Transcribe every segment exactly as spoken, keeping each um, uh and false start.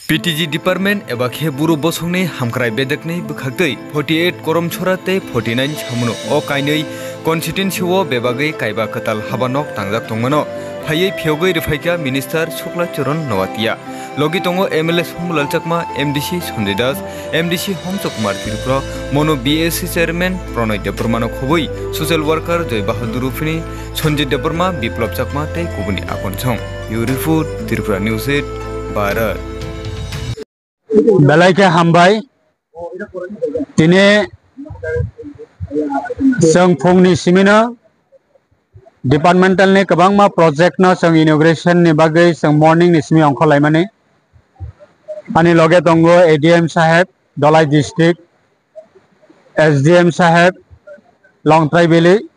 P T G department eba khe buru bosongni hamkrai bedekni bwkhaktwi forty eight Koromchora tei forty nine Samuno o kainwi constituency o bebagwi kaiba kwtal haba nok tangjak tongmano phaiwi phiyogwi rwphaikha Minister Sukla Charan Noatia. Logi tongo M L A Sombulal Chakma, M D C Sanjay Das, M D C Homso Kumar Tripura, mono B S C chairman Pronoy Debbarmano khobwi social worker Joy Bahadur Ruphini, Sanjay Debbarma, Biplab Chakma tei kubuni akonchong. Bureau report, Tripura News eight, Bharat. Belai khe hambai. Tini chwng phungni simino departmental ni kwbangma project no chwng inauguration ni bagwi chwng morning ni simi ongkhorlaimani. Ani loge tongo A D M saheb, Dhalai district, S D M saheb, Longtrai Valley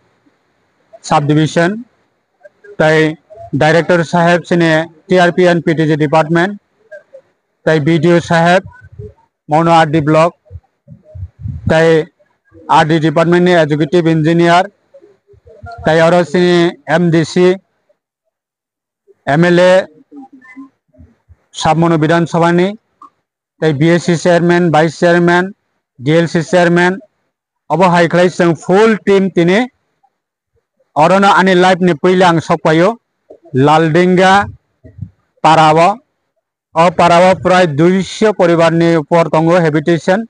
subdivision, tei director saheb chini T R P and P T G department, tei B D O saheb, Mono R D block, tei R D department ni executive engineer, tei oro chini M D C, M L A, Sabmono Bidhan Sabha ni, tei B S C chairman, vice chairman, D L C chairman, obo hai khlai chwng full team tini orono ani life ni puila ang sokpaio Laldinga para o. O para o prai duiso poribar ni upor tongo habitation,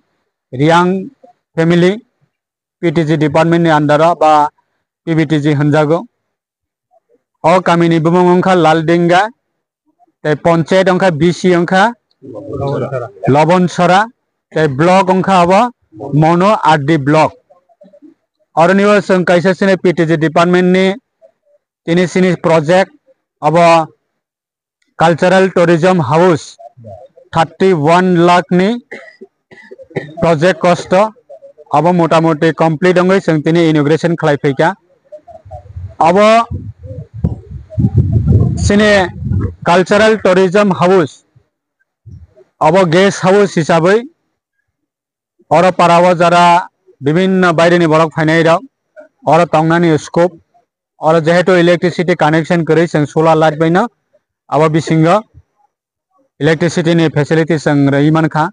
Riang family, P T G department ni under o ba P B T G hwnjago. O kami ni bumung wngkha Laldinga, tei ponchayat wngkha B C wngkha Lobonsora, tei block wngkha abo Mono R D block. Oroni o chwng kaisa sini P T G department ni tini sini project abo Cultural Tourism House thirty one lakh ni project cost o, abo motamoti complete wngwi chwng tini inauguration khlai phaikha. Abo chini Cultural Tourism House, abo guest house hisabwi oro para o jara bibinno baireni borok phainai rok oro tongnani scope, oro jehetu electricity connection kwrwi chwng solar light baino abo bisingo electricity ni facility chwng rwi mankha.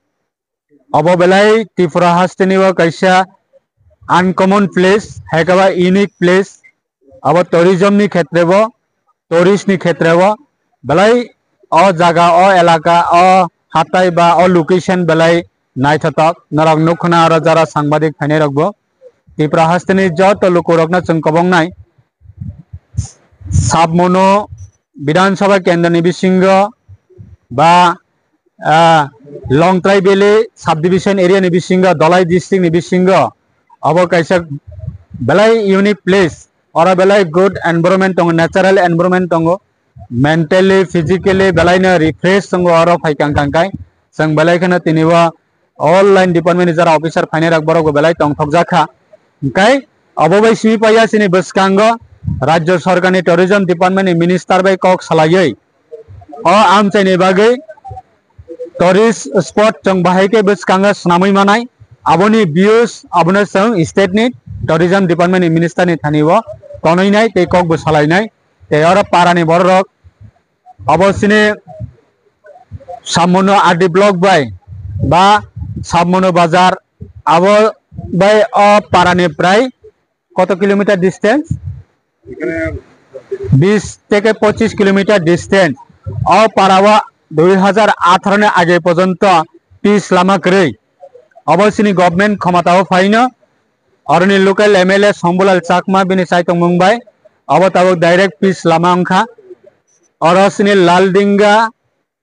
Obo belai Tripura hasteni o kaisa uncommon place, hai khe ba unique place. Abo tourism ni khetre bo, tourist ni khetre bo belai o jaga, o elaka, o hatai ba o location belai naithotok. Norok nukho na oro jara sangbadik phainai rok bo. Tripura hasteni joto lukurokno chwng kobongnai Sabmono Bidhan Sabha kendra ni bisingo ba, ah, Longtrai Valley subdivision area ni bisingo, Dhalai district ni bisingo, abo kaisa belai unique place, oro belai good environment tongo, natural environment tongo, mentally, physically belai no refresh tongo oro phai kang kang kai. Chwng belai kheno tini o all line department ni jara officer phainai rok borok bo belai tongthokjak kha. Hwnkhe obo bai simi paiya chini bwskango Rajya Sarkar ni Tourism Department ni Minister bai kok salaiwi o amchaini bagwi tourist spot chwng bahai khe bwskango swnamwi manai. Aboni views abono chwng state ni Tourism Department ni Minister ni thani o tonwi nai tei kok bo salai nai. Tei oro para ni borok rok abo chini Sabmono R D block bai ba Sabmono bazar abo bai o para ni prai koto kilometer distance? Bis theke pochis kilometer distance. O para o dui hajar atharo ni age porjonto pitch lama kwrwi. Obo chini government khomata o phaino oroni local M L A Sombulal Chakma bini chaitongmung bai obo tabuk direct pitch lama wngkha. Oro chini Laldinga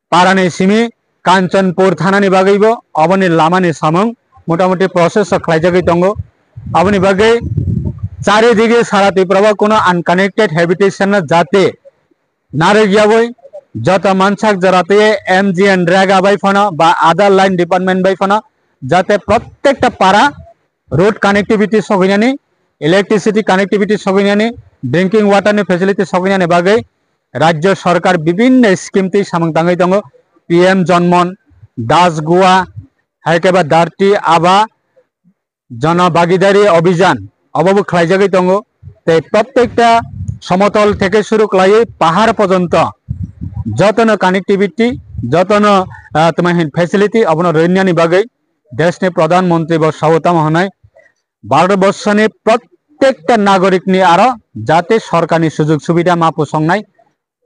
parani simi Kanchanpur thanani bagwibo oboni lamani samung motamoti process o khlaijagwi tongo. Aboni bagwi charidige sara Tripura o kuno unconnected habitation no jate narwk yawi joto mansak jora tei M G N rega bai phano ba other line department bai phano jate prottekta para road connectivity sogwinani, electricity connectivity sogwinani, drinking water ni facility sogwinani bagwi Rajya Sarkar bibinno scheme tei samung tangwi tongo, P M Janman, Das Gua, hai khe ba Dharti Aaba, Jana Bhagidari Abhiyan, obo bo khlaijagwi tongo. Tei prottekta somotol theke suru khlaiwi pahar porjonto jotono connectivity jotono, ah, tuma hin facility abono rwinani bagwi deshni Pradhan Mantri bo sao tamo hwnwi Bharat borshoni prottekta nagorikni aro jate sorkarni sujog subida ma pusongnai,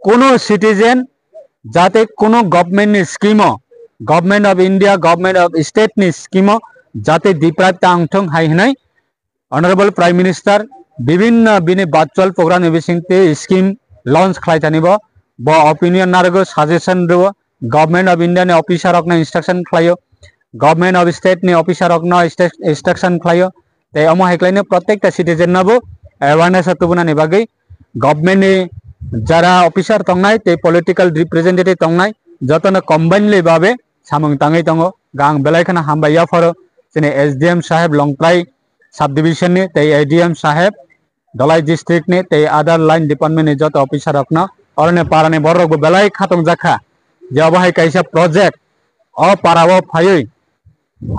kuno citizen jate kuno government ni scheme o, Government of India, Government of State ni scheme o jate deprive ta wngthung hai hwnwi Honorable Prime Minister bibinno bini virtual program ni bisingtwi scheme launch khlai thani bo, bo opinion narwgo, suggestion rwo, Government of India ni officer rokno instruction khlaio, Government of State ni officer rokno instru-, instruction khlaio, tei omo hai khlaino prottekta citizen no bo awareness o tubunani bagwi government ni jara officer tongnai tei political representative tongnai jotono combinedly babe samung tangwi tongo. Ang belai kheno hambai yapharo chini S D M saheb Longtrai subdivision ni tei A D M saheb Dhalai district ni tei other line department ni joto officer rokno, oroni parani borok bo belai khatungjakha je obo hai kaisa project o para o phaiwi,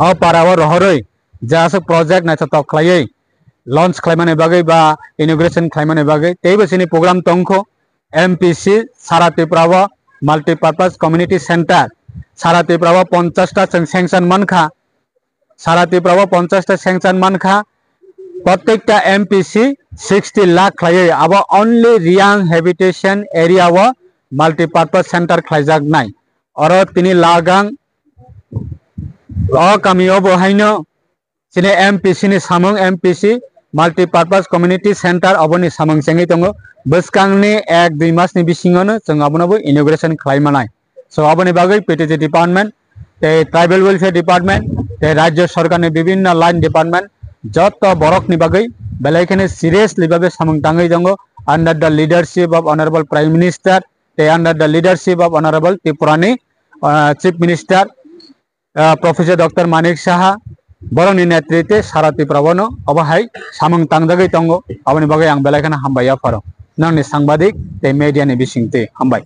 o para o rohorwi je aswk project naithotok khlaiwi launch khlaimani bagwi ba inauguration khlaimani bagwi teibo chini program tongkho. M P C sara Tripura o multipurpose community center sara Tripura o ponchash ta chwng sanction mankha, sara Tripura o ponchash ta sanction mankha, prottekta M P C sixty lakh khlaiwi abo only Reang habitation area o multipurpose center khlaijaknai. Oro tini lagang o kami o bo haino chini M P C ni samung, M P C multipurpose community center oboni samung chengwi tongo. Bwskangni ek dui mas ni bisingo no chwng abono bo inauguration khlai manai. So aboni bagwi P T G department tei tribal welfare department tei rajya sorkar ni bibinno line department joto borok ni bagwi belai kheno seriously babe samung tangwi tongo under the leadership of Honorable Prime Minister tei under the leadership of Honorable Tripura ni, ah, Chief Minister, ah, Professor Doctor Manik Saha, borokni netritwe sara Tripura bono obo hai samung tangjagwi tongo, aboni bagwi ang belai kheno hambai yapharo nangni sangbadik tei media ni bisingtwi hambai.